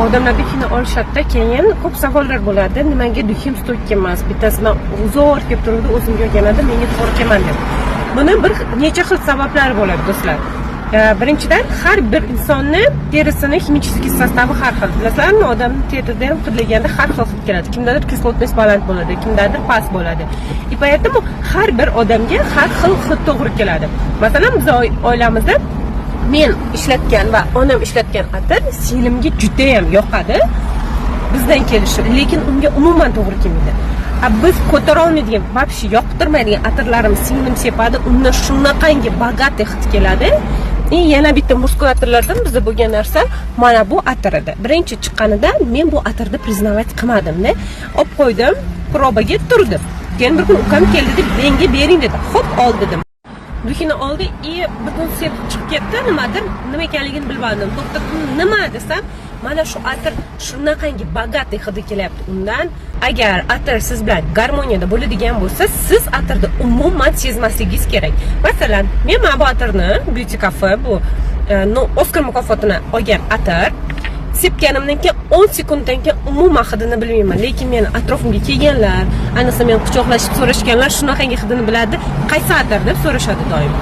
Odamlar духи ni olishadida, keyin ko'p savollar bo'ladi: nimaga духи m стойкий emas, bittasidan zo'r kelib turuvdi, o'zimga olgan edim, menga to'g'ri kelmadi deb. Buni bir necha xil sabablari bo'ladi, do'stlar. Birinchidan, har bir insonni terisini химический состав i har xil, bilasizlarmi? Odamni terida ham hidlaganda har xil hid keladi: kimdadir кислотность baland bo'ladi, kimdadir past bo'ladi, и поэтому har bir odamga har xil hid to'g'ri keladi. Masalan, biz oilamizda men ishlatgan va onam ishlatgan atir singlimga judayam yoqadi, bizdan kelishi, lekin unga umuman to'g'ri kelmaydi. A biz ko'tarolmaydigan, вообще yoqtirmaydigan atirlarimiz singlim sepadi, undan shunaqangi богатый hid keladi. И yana bitta мужской atirlardan bizda bo'lgan narsa mana bu atir edi. Birinchi chiqqanida men bu atirni признавать qilmadimda, olib qo'ydim, проба ga turdi. Keyin bir kun ukam keldi deb, "Menga bering", dedi. "Xo'p, ol", dedim. Духи ni oldi и bir kun sepib chiqib ketdi nimadir, nima ekanligini bilmadim. To'xtatdim, nima desam, mana shu atir, shunaqangi богатый hidi kelyapti undan. Agar atir siz bilan garmoniyada bo'ladigan bo'lsa, siz atirni umuman sezmasligingiz kerak. Masalan, men mana bu atirni, Beauty Cafe, bu no, Oskar mukofotini olgan atir, sepganimdan keyin 10 sekunddan keyin umuman hidini bilmayman, lekin meni atrofimga kelganlar, ayniqsa meni quchoqlashib so'rashganlar, shunaqangi hidini biladi, qaysi atir deb so'rashadi doim.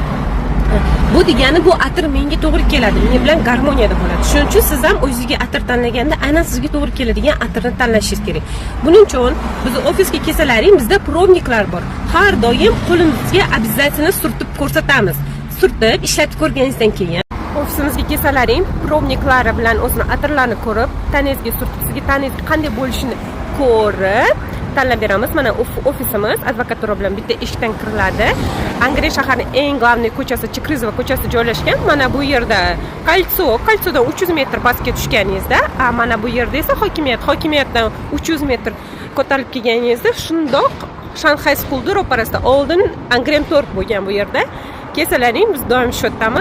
Bu degani, bu atir menga to'g'ri keladi, men bilan garmoniyada bo'ladi. Shuning uchun siz ham o'zingizga atir tanlaganda aynan sizga to'g'ri keladigan atirni tanlashingiz kerak. Buning uchun bizni ofisga kelsalaring, bizda пробник lar bor, har doim qo'limizga обязательно surtib ko'rsatamiz. Surtib ishlatib ko'rganingizdan keyin, ofisimizga kelsalaring, пробник lari bilan o'zini atirlarni ko'rib, tanangizga surtib, sizga tanangizga qanday bo'lishini ko'rib tanlab beramiz. Mana ofisimiz advokatura bilan bitta eshikdan kiriladi. Angren shaharining eng главный ko'chasi, Chekrizova ko'chasida joylashgan. Mana bu yerda кольцо, кольцо dan 300 metr pastga tushganingizda, a mana bu yerda esa hokimiyat, hokimiyatdan 300 metr ko'tarilib kelganingizda, shundoq Shanxay Schoolni ro'parasida, oldin Angren 4 bo'lgan bu yerda. Kelsalaring, biz doim shu yerdamiz.